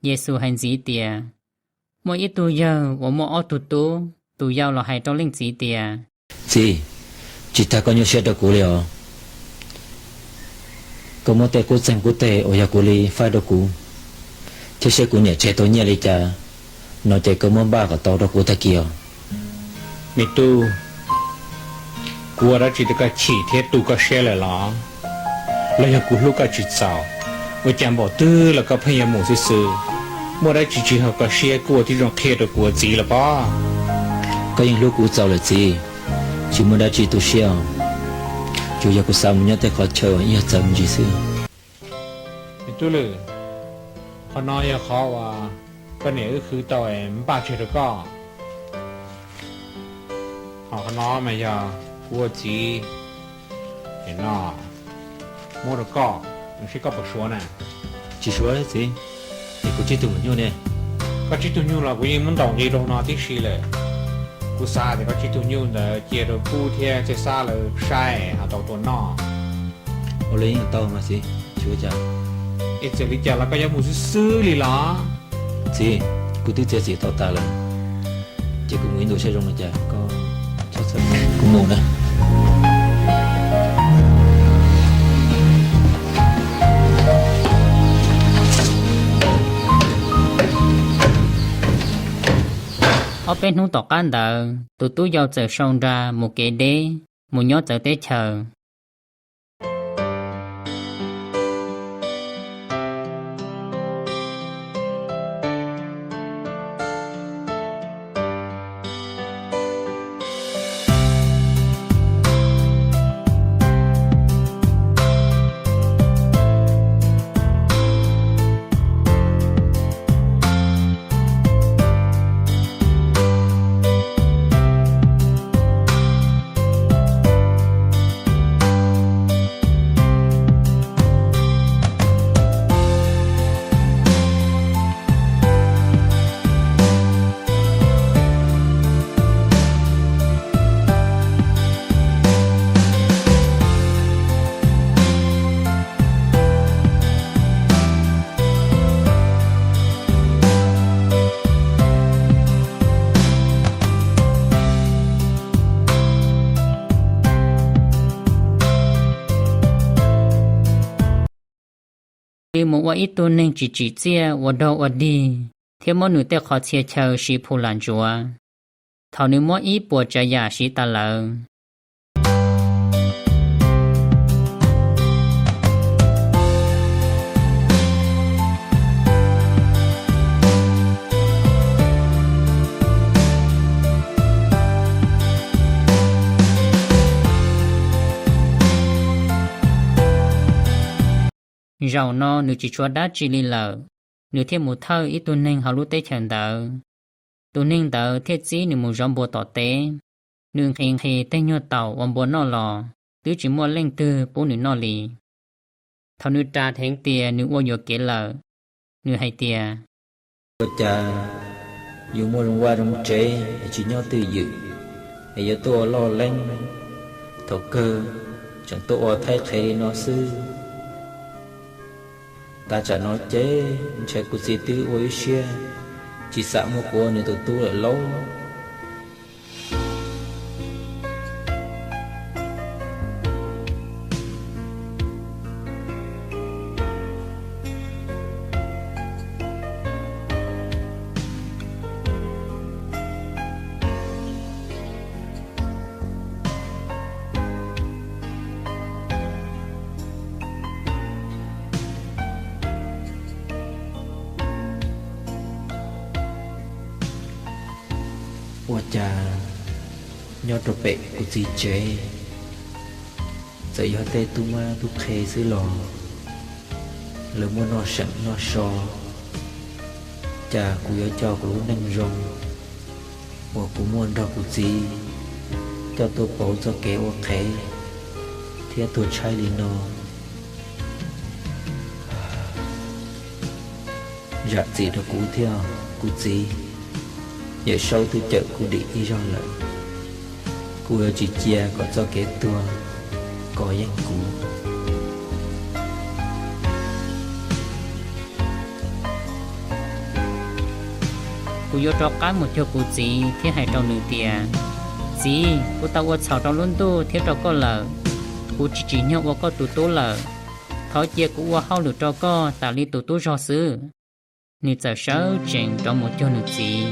Yexus hais ntxiv tias, muaj ib tug yawg uas muaj ob tug tub, tus yau los hais rau leej txiv tias, Txiv, tsis tas koj nyuaj siab rau kuv li os. Koj muab tej qub txeeg qub teg uas yog kuv li faib rau kuv, thiab saib kuv niam tseg tau nyiaj li cas no ces koj muab npaj kom tau rau kuv tag kis os. Me tub, kuv ua dab tsi rau koj chim thiab tu koj siab lawm los? Los yog kuv hlub koj tsis txaus, ua cas npaum twg los koj pheej yuav mus xwb xwb? Muaj dab tsi tsis haum koj siab kuj ua tib zoo qhia rau kuv ua txiv los pob. Koj yeej hlub kuv txaus lawm txiv, tsis muaj dab tsi tu siab os. Tsuas yog kuv xav mus nyob tej qhov chaw uas ib yog txawv me ntsis xwb. Me tub lwm, qhov no yog qhov uas koj niam wb khwv tau npaj tseg rau koj. Ho qhov no mas yog kuv ua txiv no muab rau koj, seb koj puas suav na. Tsis suav txiv, es kuv tsib tug nyuj ne. Koj tsib tug nyuj los kuv yeej muab ntaus nqi rau no tib si lawm. Kuv xav tias koj tsib tug nyuj ntawd cia rau Kub thiab Txhiaj Xab lawv saib ho tau tua noj. Ua li yeej tau mas txiv, tsis ua cas. Es txawm li cas los koj yuav mus xwb xwb li los? Txiv, kuv twb txiav txim tau tas lawm, ces kuv mus ib ntus saib zoo li cas koj txhob txhawj, kuv mus na. Ob peb hnub tom qab ntawd tus tub yau txawm sau nra mus kev deb, mus nyob txawv teb chaws. Nws mus ua ib tug neeg tsis tsim txiaj, ua dog ua dig, thiab muab nws tej qhov txhia chaw siv phu lam ntsuav. Thaum nws muab ib puas tsav yam siv tas lawm, zaum no nws tsis tshuav dab tsi li lawm, nws thiaj mus thawj ib tug neeg hauv lub teb chaws ntawd. Tus neeg ntawd thiaj txib nws mus zov npua tom teb. Nws nqhis nqhis tej nyuag taum uas npua noj los, twb tsis muaj leej twg pub nws noj li. Thaum nws ras dheev tias nws ua yuam kev lawm, nws hais tias, ua cas yuav muaj zoo vaj zoo tsev es tsis nyob twj ywm, es yuav tuaj ua loj leeb, thaum kawg tseem tuaj ua thaib qhev li no xwb. Tav tsam no ces ntshai kuv txiv twb ua ib siab tsis xam muab kuv ua nws tus tub lawm lauj. Ua cas nyob rau pem kuv txiv tsev, txawm yog tej tub mab tub qhe xwb los lawv muaj noj seem noj so, cas kuv yuav coj kuv lub neej zoo uas kuv muaj nrog kuv txiv coj tuaj pauv txoj kev ua qhev thiab tuag tshaib li no. Zam txim rau kuv thiab kuv txiv, Yawm Saub twb cawm kuv dim ib zaug lawm, kuv yuav tsis cia kom txoj kev tuag kov yeej kuv. Kuv yuav rov qab mus cuag kuv txiv thiab hais rau nws tias, Txiv, kuv tau ua txhaum rau lub ntuj thiab rau koj lawm. Kuv tsis tsim nyog ua koj tus tub lawm. Thov cia kuv ua hauj lwm rau koj tas li tus tub zog xwb. Nws txawm sawv tsees rov mus cuag nws txiv.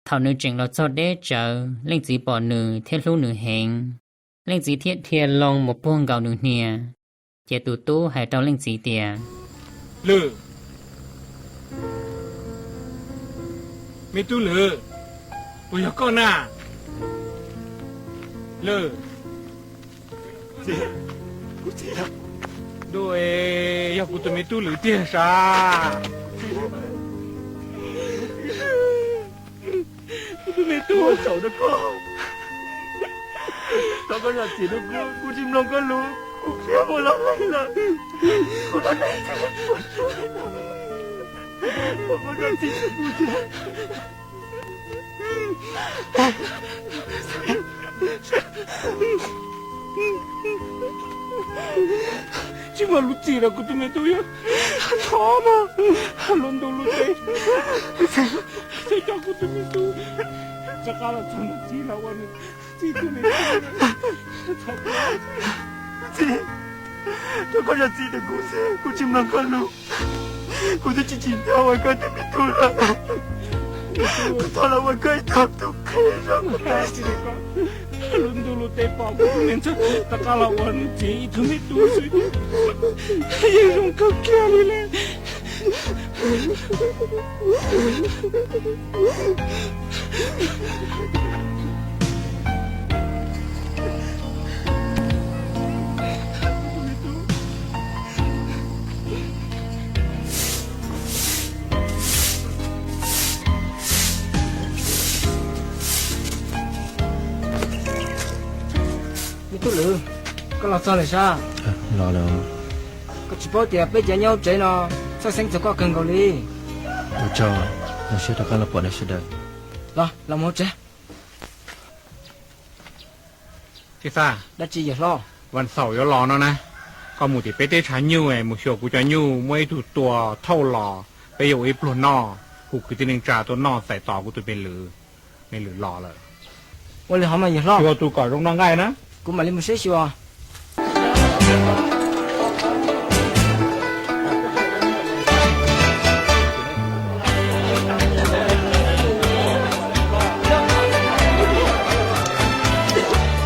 Thaum nws tseem los txog deb tsawv, leej txiv pom nws thiab hlub nws heev. Leej txiv thiaj dhia loo mus puag nkaus nws hnia, ces tus tub hais rau leej txiv tias, Lwm, me tub Lwm, puas yog koj na? Lwm, yog kuv tus me tub Lwm tiag sav. Kuv tus me tub, thov koj zam txim rau kuv, kuv tsis mloog koj lus, kuv qhia mus los lawm. Kuv tsis muaj lus txim rau kuv tus me tub yog, thov mas lub ntuj lub teb, txhob coj kuv tus me tub rov qab los txog nws txiv los ua nws txiv tus me tub. Txiv, thov koj zam txim rau kuv xwb, kuv tsis mloog koj lus. Kuv twb tsis tsim nyog ua koj tus me tub lawm. Kuv thov los ua koj ib tug tub qhe zoo. Lub ntuj lub teb pom kuv tus me ntxhais rov qab los ua nws txiv ib tug me tub xwb, yeej zoo kawg kiag li lawm. Me tub Lwm, koj los txog lawm sas? Los lawm. Koj tsis paub tias peb cov nyob hauv tsev no txhawj xeeb txog koj kawg nkaus li. Ua tsaug, zoo siab rov qab los pom nej sawv daws. Los, los mus hauv tsev. Tij Xaj, dab tsi yawm hlob? Vas xaum yuav los no na, koj mus tim peb teb tshav nyuj mus xyuas kuv cov nyuj, muaj ib tug tua thauj los, peb yuav ua ib pluag noj, hu kwv tij neej tsa tuaj noj txais tos kuv tus me Lwm. Me Lwm los lawm. Ua li hov mas yawm hlob. Xyuas tus kom zoo noj nqaij na. Kuv mam li mus saib xyuas.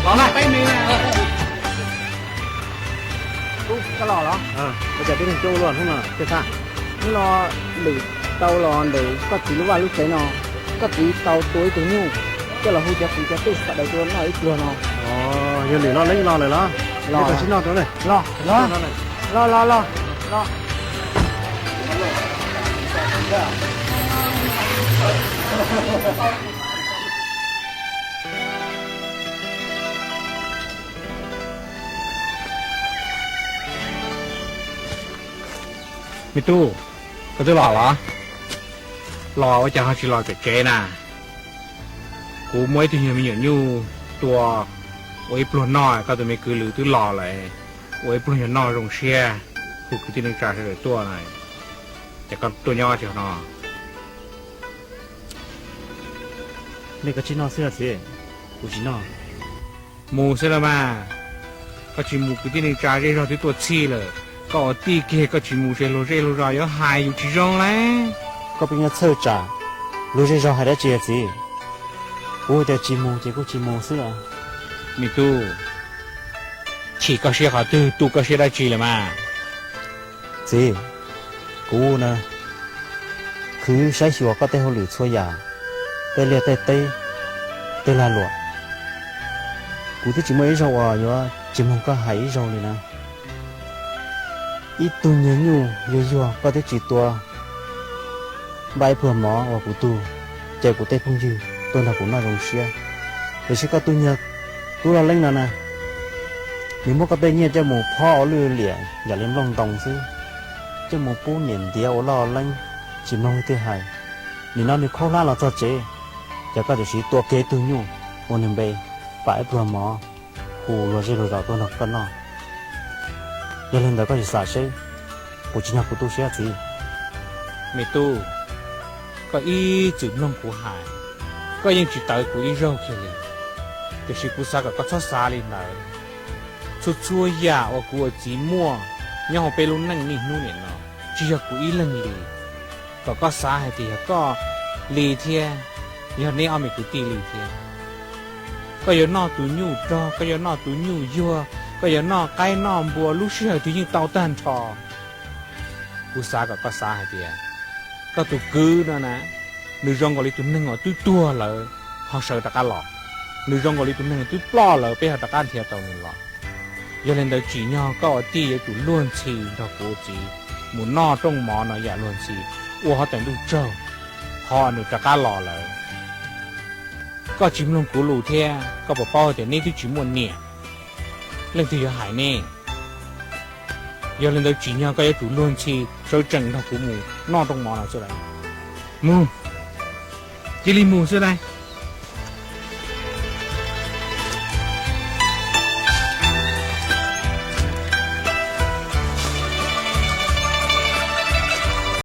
Los na, peb me na. Tub, koj los los? Ua cas tib neeg tuaj ua luaj hnub no, Tij Xaj? Hnub no lwm tau los ntawm koj txiv lub vaj lub tsev no, koj txiv tau tua ib tug nyuj coj los hu cov kwv cov tij sawv daws tuaj noj ib pluag no. Yog lwm no leej los lawm los? Los, los, los, los. Me tub, koj twb los los? Los ua cas ho tsis los tsev tsev na? Kuv muaj ib tug nyuag me nyuam nyuj tua ua ib pluag noj, koj tus me kwv Lwm twb los lawm, ua ib pluag nyuag noj zoo siab, hu kwv tij neej tsa sawv daws tuaj na, ces koj tuaj nyob tsis no? Nej koj tsis noj xwb los txiv, kuv tsis noj. Mus xwb los mas, koj tsis mus kwv tij neej tsa zej zog twb tuaj txhij lawm, koj ua tij kiag koj tsis mus ces luag zej luag zos yuav hais yus tsis zoo lauj. Koj pheej yuav txhawj tsam luag zej zog hais dab tsi txiv? Kuv tias tsis mus ces kuj tsis mus xwb os. Me tub, chim koj siab qhov twg, tu koj siab dab tsi lawm mas? Txiv, kuv na, khwv saib xyuas koj tej hauj lwm txhua yam, tej liaj tej teb, tej lag luam, kuv twb tsis muaj ib zaug uas yuav tsis mloog koj hais ib zaug li na. Ib tug nyuag nyuj yuag yuag koj twb tsis tua, npaj ib pluag mov uas kuv tug, ces kuv tej phooj ywg tuaj nrog kuv noj zoo siab. Tiam sis koj tus nyuag tub loj leeb no na, nws muab koj tej nyiaj coj mus phob ua lwj liam yam li nplooj ntoo xwb, coj mus pub niam ntiav ua loj leeb, tsis mloog leej twg hais. Nim no nws khaub hlab los txog tsev, ces koj tam sim tua kiag ib tug nyuj ua nws npe, pam ib pluag mov, hu luag zej luag zos tuaj nrog koj noj. Yog li ntawd koj tsis xam seb puas tsis nyog kuv tu siab txiv? Me tub, koj ib txwm mloog kuv hais, koj yeej tsis tawv kuv ib zaug kiag li. Tiam sis kuv xav kom koj txhob xav li ntawd. Txhua txhua yam uas kuv ua txiv muaj nyob hauv peb lub neej niaj hnub nim no, tsis yog kuv ib leeg li. Kom koj xav hais tias yog koj li thiab, yog neb ob me kwv tij li thiab. Koj yuav noj tus nyuj rog, koj yuav noj tus nyuj yuag, koj yuav noj qaib noj npua, lub sij hawm twg yeej tau tag nrho. Kuv xav kom koj xav hais tias koj tus kwv no na, nws zoo nkaus li tus neeg uas twb tuag lawm ho sawv rov qab los, nws zoo nkaus li tus neeg twb ploj lawm peb ho rov qab nrhiav tau nws los. Yog li ntawd tsim nyog koj ua tij yuav tsum luag ntxhi nrog kuv ua txiv mus noj rooj mov no yam luag ntxhi, ua hov teem ntuj tsaug, ho nws rov qab los lawm. Koj tsis mloog kuv lus thiab, koj puas paub tias neb twb tsis muaj niam, leej twg yuav hais neb? Yog li ntawd tsim nyog koj yuav tsum luag ntxhi sawv tsees nrog kuv mus noj rooj mov no xwb lauj. Mus, cia li mus xwb lauj.